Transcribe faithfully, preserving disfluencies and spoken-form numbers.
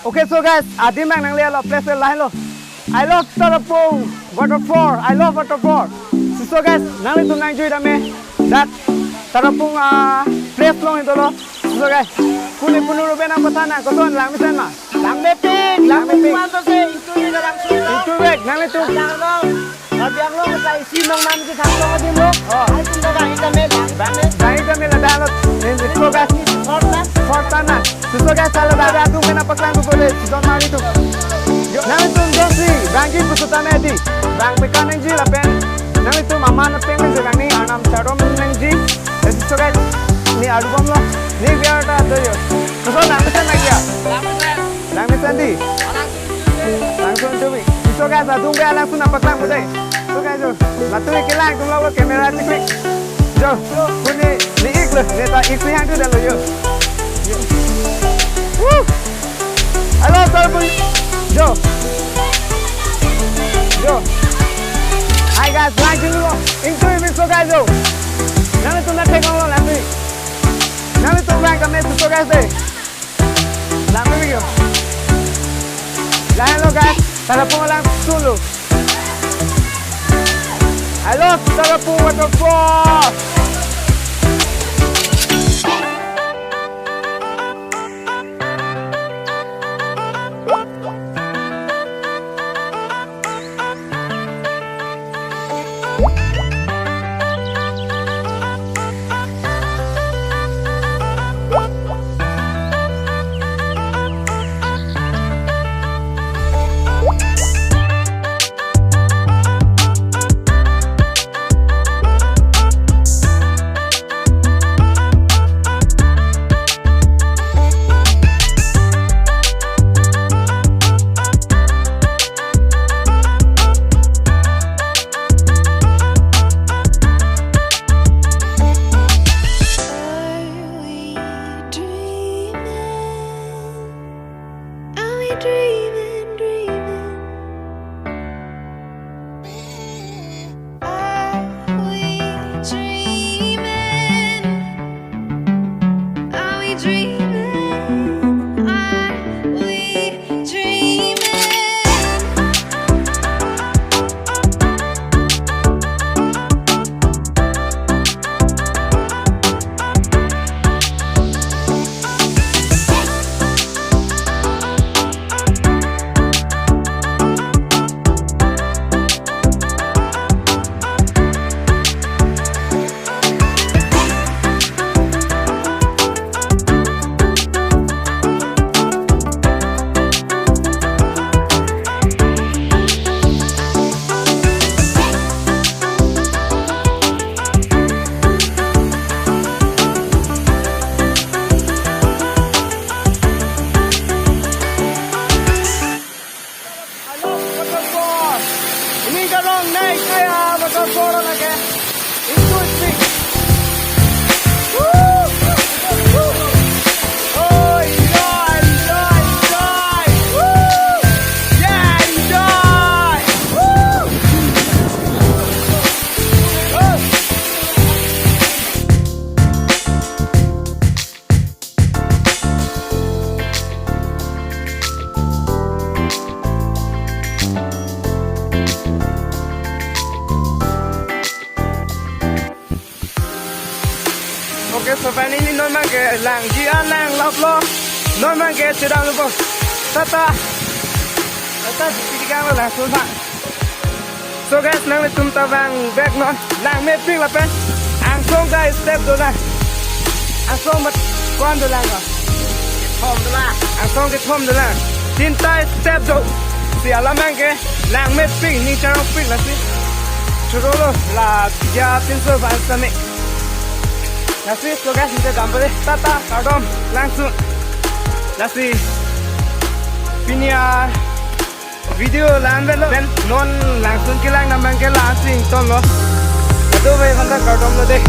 Okay, so guys, adim abang nangli alo place lahelo. I love Tarapung waterfall. I love waterfall. So, so guys, nanglitum nangjui tame dak Tarapung, ah, place along dolo. So, so guys, puni punu ruben ang patana koson langmesen ma? Langmepik, langmepik. Langmepik. Manto se, ingtui ka langtui lo. Ingtui bek, nanglitum. Langlo. Karbi Anglong ka isi nong nam si thang long adim lo. Oh. Ai tum ka gang ita me lang. Gang ita me la dalo. Ini so guys. Fortan. Fortan na. So, so guys, sala da adung mena paklang ko bole, si don mari tu. Yo, nanglitum jongsi bangji pusutame di. Bang pekan nangji lapen nanglitum aman ateng nangji bang ni arnam chardom nangji. Jadi so guys, ni alu bom lo. Ni biar ta do yo. So, so langmesen lagi ya. Langmesen. Langmesen di. Langsun chubi. So guys, adung be langsun nangpaklang mode. So guys, jo, latu kelang atum lo camera cheklik. Jo, puni ni ik lo, neta ik si hang tu dalo yo. Yo. Woo! Hello, sir, puni. Jo. Jo. Hi guys, lang jing lo. Ingtui bi so guys, jo. Nanglitum na thek lo lang si. Nanglitum lang kami so guys de. Lang kami yo. Lang lo guys, Tarapung langsun lo. I love Tarapung waterfall. Are we dreaming? Are we dreaming, dreaming? Are we dreaming? Are we dreaming? Are we dreaming? Hello, waterfall. Ini kalong nai kaya waterfall lagi. Itu sih. Woo! Woo! Oh, enjoy, enjoy, enjoy. Woo! Yeah, enjoy. Woo! Woo! Okay, so finally non abang ke langji alang lap lo. Non abang ke chedam lo. Tata. Tata, di sini kan langsun bang. So guys, nanglitum ta vang vek non, langmepik lapen angsong ke step dolang. Angsong mat ko-an dolang ko? Kethom dolang. Angsong kethom dolang. Tinta step do. Si alam abang ke langmepik, ning charongpik lasi. Choro lo la ya pinso van sami. Lasi so guys, nita dampo de. Tata, kardom, langsun. Lasi pini a video la-an avelo. Pen non langsun kelang abang ke la-an si ingtonlo. Kadokave aphan ta kardom lo de.